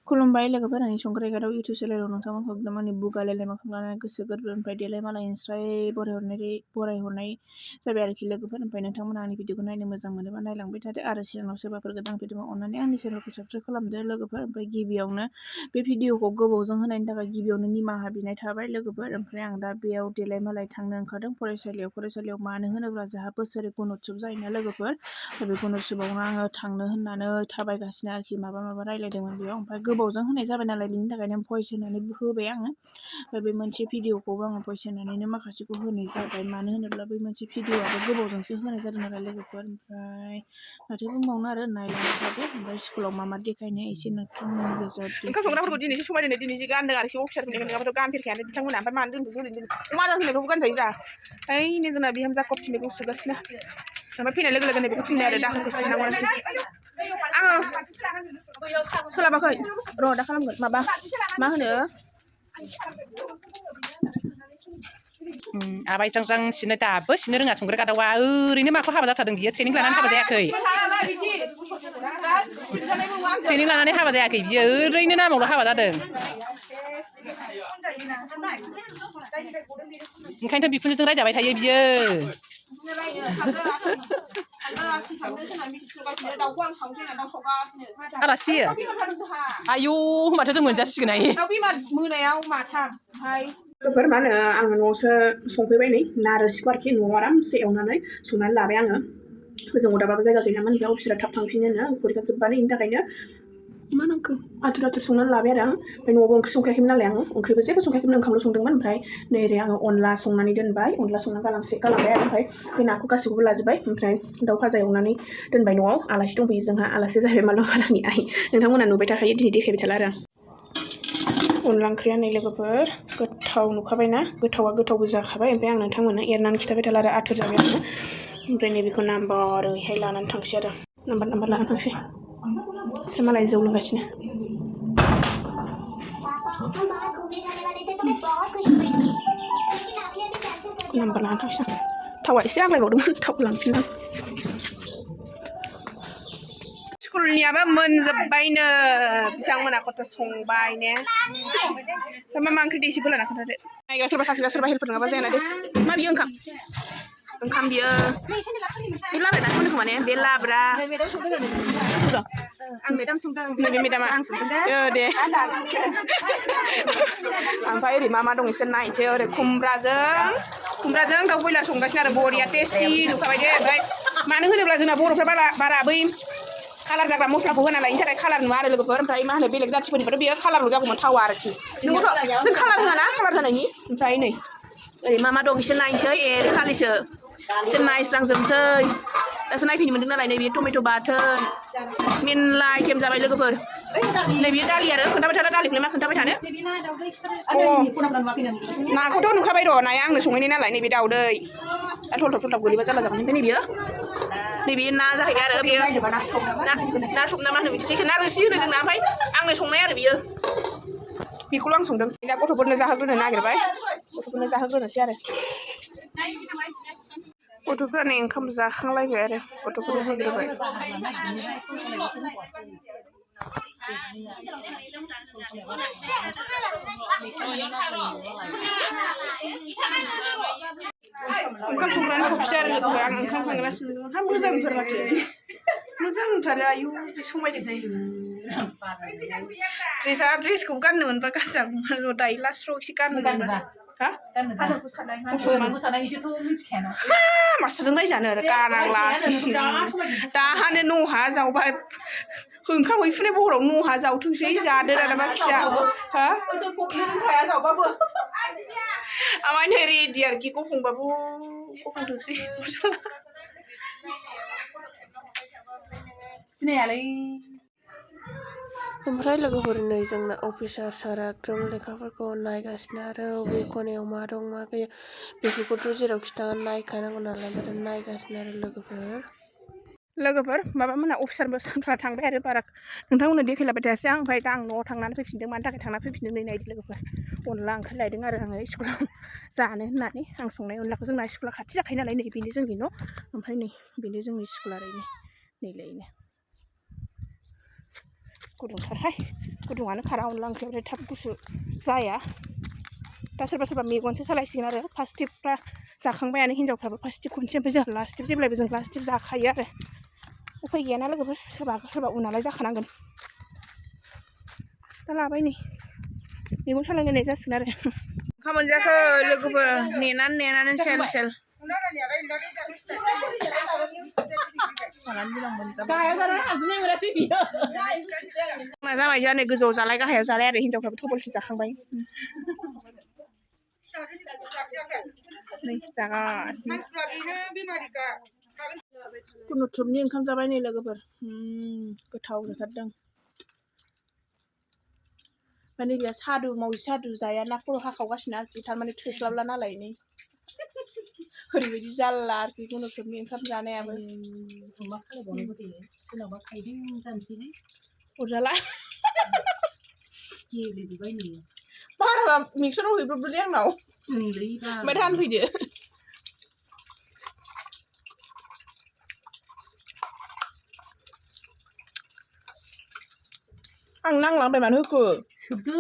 खुलुमबाय लोगोफोर आंनि संख्रि गाराव इउटुब चेनेलाव नोंथांमोनखौ एकदम बुगालायलाय मोखां लानानै गोसो गोरबोनिफ्राय देलाय मालायनिफ्राय बरायहरनाय जाबाय आरोखि लोगोफोर। ओमफ्राय नोंथांमोना आंनि भिडिअखौ नायनो मोजां मोनोबा नायलांबाय थादो आरो चेनेलाव सोरबाफोर गोदान फैदोंबा अननानै आंनि चेनेलखौ साबस्क्राइब खालामदो लोगोफोर। ओमफ्राय गिबियावनो बे भिडिअखौ गोबावजों होनायनि थाखाय गिबियावनो निमाहा बिनाय थाबाय लोगोफोर। ओमफ्राय आं दा बेयाव देलाय मालाय थांनो ओंखारदों फरायसालियाव मानो होनोब्ला जोंहा बोसोरै गुन'त्सव जायोना लोगोफोर। बे गुन'त्सवआवनो आङो थांनो होननानै थाबायगासिनो आरोखि माबा रायलायदोंमोन बेयाव। ओमफ्राय गोबावजों होनाय जाबाय नालाय बिनि थाखायनो भइस होनानै होबाय आङो। ओमफ्राय बे मोनसे भिडिअखौबो आङो भइस होनानैनो माखासेखौ होनाय जाबाय मानो होनोब्ला बै मोनसे भिडिअआबो गोबावजोंसो होनाय जादों नालाय लोगोफोर। ओमफ्राय माथो बुंबावनो आरो नायलांबाय थादो। ओमफ्राय स्कुलाव मा देखायनो एसे नोंथांमोननि गोसोआव ओंखाम संग्राफोरखौ दिनैसो समायदों दिनैसो गानदों आरोखि अफिसारफोरनि नङाबाथ' गानफेरखायानो बिथांमोना। ओमफ्राय मानो दोनदों अमा आदार होनायखौबो गानजायोब्रा। ओइनो जोंना बिहामजा कफि मैगं सुगासिनो। ओमफ्राय फैनाय लोगो लोगोनो बेखौ थिनबाय आरो दाखोरखौ सिबनांगौ आङो सोलाबाखै र' दा खालामगोन माबा मा होनो आबाय जां सिनो दाबो सिनो रोङा संग्रा गादावा ओरैनो माखौ हाबा जाथारदों बियो ट्रेनिं लानानै हाबा जायाखै ट्रेनिं लानानै हाबा जायाखै बियो ओरैनो नामावल' हाबा जादों। ओंखायनोथ' बिखुनजोजों रायजाबाय थायो बियो। आलासि फैयो आयौ होनबाथ' जों मोनजासिगोन आइ मोनायाव माथाम। ओमफ्राय लोगोफोर मा होनो आङो न'आवसो संफैबाय नै नारोसिखौ आरोखि न'आव आरामसे एवनानै संनानै लाबाय आङो। गोजौ अदाबाबो जायगा गैयामोन बेयाव अफिसारा थाब थांफिनोनो फरिखा जोब्बानो बेनि थाखायनो मा नांखो आथुर संनानै लाबाय आरो आं। ओमफ्राय न'आवबो ओंख्रि संखायाखैमोन नालाय आङो ओंख्रिबो जेबो संखायाखैमोन ओंखामल' संदोंमोन। ओमफ्राय नै ओरै आङो अनला संनानै दोनबाय अनला संनानै गालांबाय आरो। ओमफ्राय बे नाखौ गासैखौबो लाजोब्बाय। ओमफ्राय दाउ भाजा एवनानै दोनबाय न'आव आलासि दंफैयो जोंहा आलासि जाहैबाय मालाबारानि आइ नोंथांमोना नुबाय थाखायो दिनै देखायबाय थाला आरो आं। अनला ओंख्रिया नै लोगोफोर गोथाव नुखाबायना गोथावा गोथावबो जाखाबाय। ओमफ्राय आं नोंथांमोननो एरनानै खिथाबाय थाला आरो आथुर जाबाय आङो। ओमफ्राय नैबेखौ नाम्बार ओरैहाय लानानै थांसै आरो नाम्बार लानानै थांसै बिसोर मालाय जौ लोंगासिनो। नाम्बार लानानै थांसै आं थावा एसे आग्लायबावदोंमोन थावखौ लांफिनदां। स्कुलनियाबो मोनजोब्बायनो बिथांमोना खथ' संबाय ने। मा ओंख्रि दे एसे बोलाना खोन्थादो। नायग्रा सोरबा सासेबा सोरबा हेल्पार नङाबा जायाना दे। मा बियो ओंखाम बियो बे लाब्रा दासो मोनदों माने बे लाब्रा आं मेदाम संदों नैबे मेदामा आं संदों दे। ओमफ्राय ओरै मा दं एसे नायनोसै ओरै खुमब्राजों दाउ बयलार संगासिनो आरो बरिया टेस्टि नुखाबाय दे। ओमफ्राय मानो होनोब्ला जोंना बर'फ्रा बारा बै कालार जाग्रा मस्लाखौ होना लायिनि थाखाय कालार नुवा आरो लोगोफोर। ओमफ्राय मा होनो बेलेग जाथिफोरनिफ्राय बेयो कालारल' जागौमोन थावा आरोखि नोंगौथ' जों कालार होआना कालार जानायनि। ओमफ्राय नै ओरै मा दं एसे नायनोसै खालिसो एसे नायस्रांजोबनोसै दासो नायफैनो मोनदों नालाय नैबे टमेट' बाथोन मेनला आइटेम जाबाय लोगोफोर। नैबे दालि आरो खोन्थाबाय थाला दालिखौलाय मा खोन्थाबाय थानो। नाखौथ' नुखाबाय र' नाया आंनो संहैनाय नालाय नैबे दाउदै दा थलथब गोलैबा जारला जागोन। ओमफ्राय नैबे ना जाहैबाय आरो बेयो ना सब ना मा होनो बिदिसो ना रोसि होनो जोंना। ओमफ्राय आंनो संनाय आरो बियो बेखौल' आं संदों। दा गथ'फोरनो जाहोग्रोनो नागिरबाय गथ'फोरनो जाहोग्रोनोसै आरो गथ'फोरा नै ओंखाम जाखांलायबाय आरो गथ'फोरनो होग्रोबाय। ओंखाम संग्रानि खफसै आरो लोगोफोर आं ओंखाम संगासिनो दं। हा मोजांथार माथो मोजांथार आयु जि समायदों। ड्रेसखौ गाननो मोनबा गानजागौमोन र' दायो लास्टफ्राव एसे गाननो मोनबा मास्टारजों रायजानो आरो गानांला दाहानो नहा जावबा ओंखाम हैफुनाय बहराव नहा जावथोंसै जादो दानाबा खिया ओमफ्राय नै रेडि आरोखि गफंबाबो गफंथोंसै सिनायालै। ओमफ्राय लोगोफोर नै जोंना अफिसार सारा एकदम लेखाफोरखौ नायगासिनो आरो बबे खनायाव मा दं मा गैया बेफोरखौथ' जेरावखि थाङा नायखानांगौ नालाय ओमफ्राय नायगासिनो आरो लोगोफोर माबा मोना अफिसारफोरा थांबाय आरो बारा नोंथांमोननो देखायलाबाय थायासै आं। ओमफ्राय दा आं न'आव थांनानै फैफिनदों मानि थाखाय थांना फैफिनदों नै नायदो लोगोफोर अनला ओंख्रि लायदों आरो आङो स्कुलाव जानो होननानै। आं संनाय अनलाखौ जोंना स्कुला खाथि जाखायो नालाय नै बेनो जोंनि न' ओमफ्राय नै बेनो जोंनि स्कुल आरो नैलायनो गुदुंथारहाय गुदुङानो खारा अनला ओंख्रियाव थाब गुसु जाया दा सोरबा मेगनसो सालायसिगोन आरो फार्स्ट टिपफ्रा जाखांबायानो हिनजावफ्राबो फार्स्ट टिप खनसे ओमफ्राय जोंहा लास्ट टिप जेब्लायबो जों लास्ट टिप जाखायो आरो उफाय गैयाना लोगोफोर सोरबा उनालाय जाखानांगोन दा लाबाय नै मेगन सालायलायनाय जासिगोन आरो ओंखाम मोनजाखो लोगोफोर नेनानै सेल जाबाय जानो गोजौआव जालाय गाहायाव जालाय आरो हिनजावफ्राबो थबलसो जाखांबाय नै जागासिनो गुनुथुबनि ओंखाम जाबाय नै लोगोफोर गोथाव जाथारदों माने बेहा सादु मावजि सादु जायाना खर' हाखावगासिनो आरोखि थारमाने थोस्लाबला नालाय नै ओरैबायदि जारला आरोखि गुनुथुबनि ओंखाम जानायाबो मा खालामबावनांगौ दे सोरनावबा खायदों जानोसैलै अरजाला गेलेजोब्बाय नै बाराबा मिक्साराव हैब्रबदोलै आंनाव ओमफ्राय रानफैदो आं नांलांबाय मानो होखो सोबदो